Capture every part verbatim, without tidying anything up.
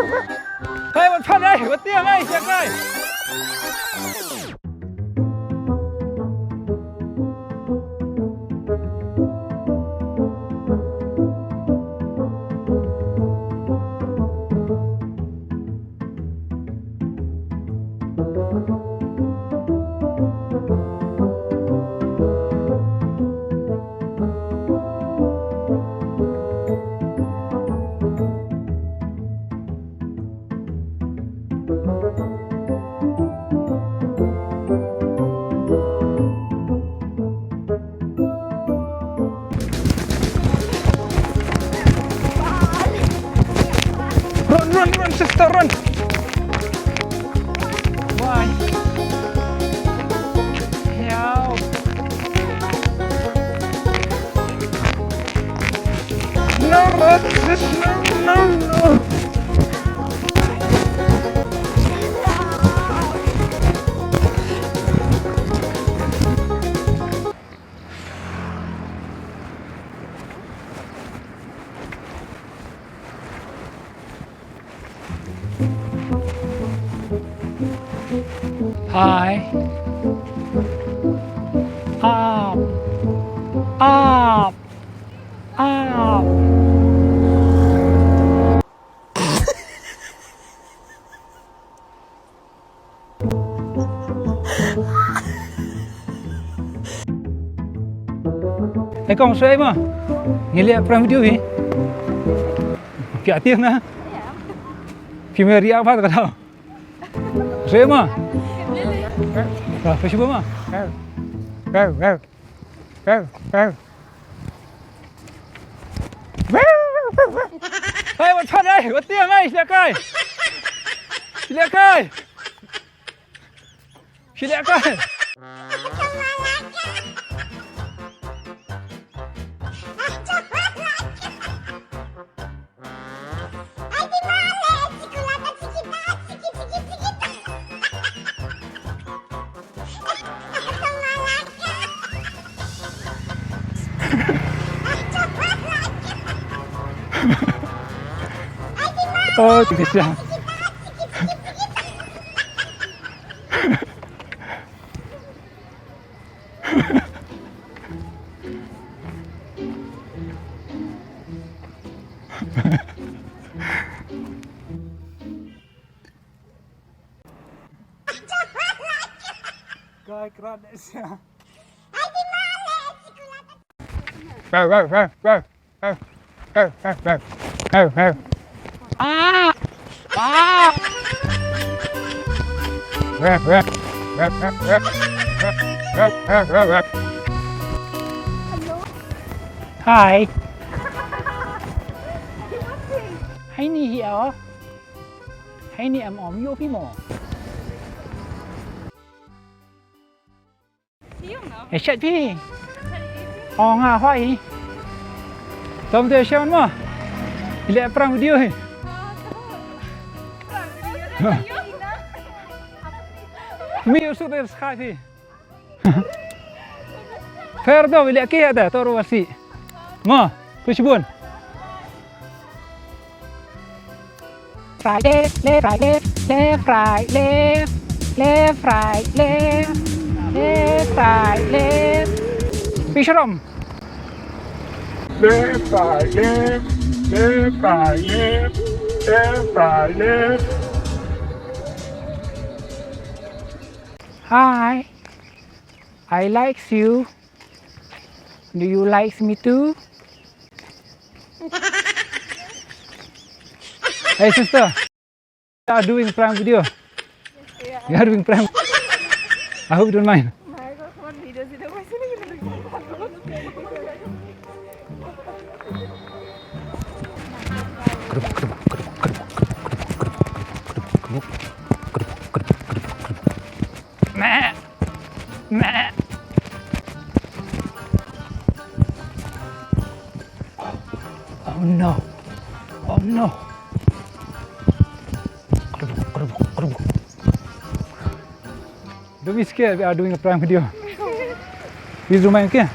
Hei, wat phan, hei, wat tieng, hei, siak, hei. Run, run, run, sister, run. Why? Help. No, no, no, no, no. Hi. Up. Up. Up. Ê, kong soi ma. Ngi leh prank video hi. Phi ati na. Phi meri apa kata? Soi ma. Dah, phi cuba ma. Hey, wat phan, hey, wat tieng, hey, sila kai. Sila kai. Sila kai. Oh, tidak. Kai krat deh sia. Wow, wow, wow, wow. Wow, wow, wow, wow, wow. Ah! Ah! Wow, wow, wow, wow, wow. Wow, wow, wow, wow. Hi. Hi ni hi oh. Hi ni am om yo pi mo. Ê, chat phi. Ong ha hoi. Tom te shem mo. Ile prank video hi. Mi usuk te skhai phi. Fer do ile ki ada toru wasi. Mo, pushbun. Right, left, left, right, left, left, right, left, left, right, left, left, right, left. Pishram. Left, right, left, left, right, left, left, right, left. Hi. I likes you. Do you likes me too? Hey sister, we are doing prank video. Yeah. We are doing prank. I hope you don't mind. Meh. Meh. Oh no. Oh no. Don't be scared, we are doing a prank video. Please remind, okay?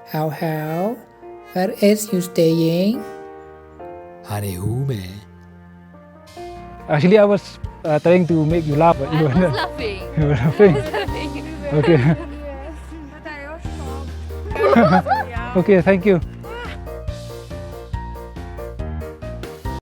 How, how? Where is you staying? Hare hu me. Actually, I was uh, trying to make you laugh, but you I were was not. Laughing. You were laughing. I was laughing. Okay. But I was shocked. Okay, thank you.